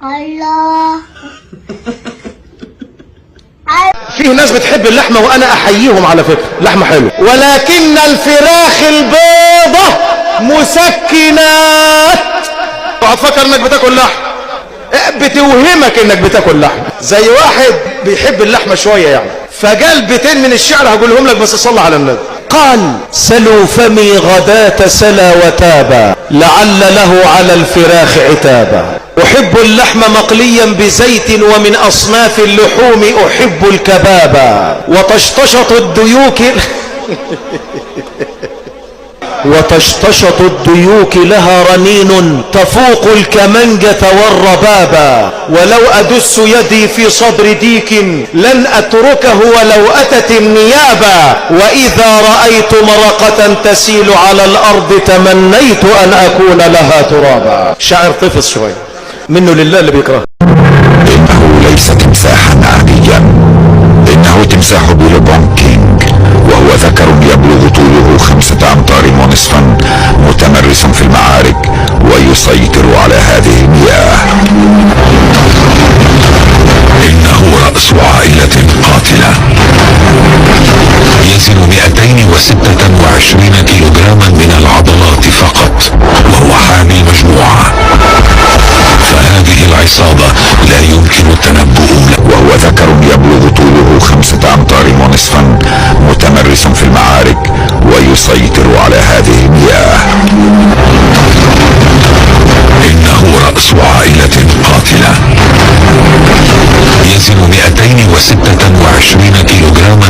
الله. فيه ناس بتحب اللحمة وأنا أحييهم على فكرة، لحمة حلوة، ولكن الفراخ البيضة مسكنات. هتفكر انك بتاكل لحم، بتوهمك انك بتاكل لحم. زي واحد بيحب اللحمة شوية يعني، فجال بيتين من الشعر هقولهم لك بس صلى على النبي. قال: سلوا فمي غداة سلا وتابا، لعل له على الفراخ عتابا. أحب اللحم مقليا بزيت، ومن أصناف اللحوم أحب الكبابا. وطشطشة الديوك وطشطشة الديوك لها رنين تفوق الكمنجة والربابا. ولو أدس يدي في صدر ديك لن أتركه ولو أتت النيابة. وإذا رأيت مرقة تسيل على الأرض تمنيت أن أكون لها ترابا. شاعر طفل شوية، منه لله اللي بيكرهه. إنه ليس تمساحا عاديا، إنه تمساح بيلوبونج كينج، وهو ذكر يبلغ طوله 5.5 أمتار، متمرس في المعارك ويسيطر على هذه المياه. إنه رأس عائلة قاتلة، يزن 226 كيلوغراما من العضلات فقط، وهو حامي المجموعة. فهذه العصابة لا يمكن التنبؤ له. وهو ذكر يبلغ طوله 5.5 أمتار، متمرس في المعارك ويسيطر على هذه المياه. إنه رأس عائلة قاتلة، يزن 226 كيلوغراما.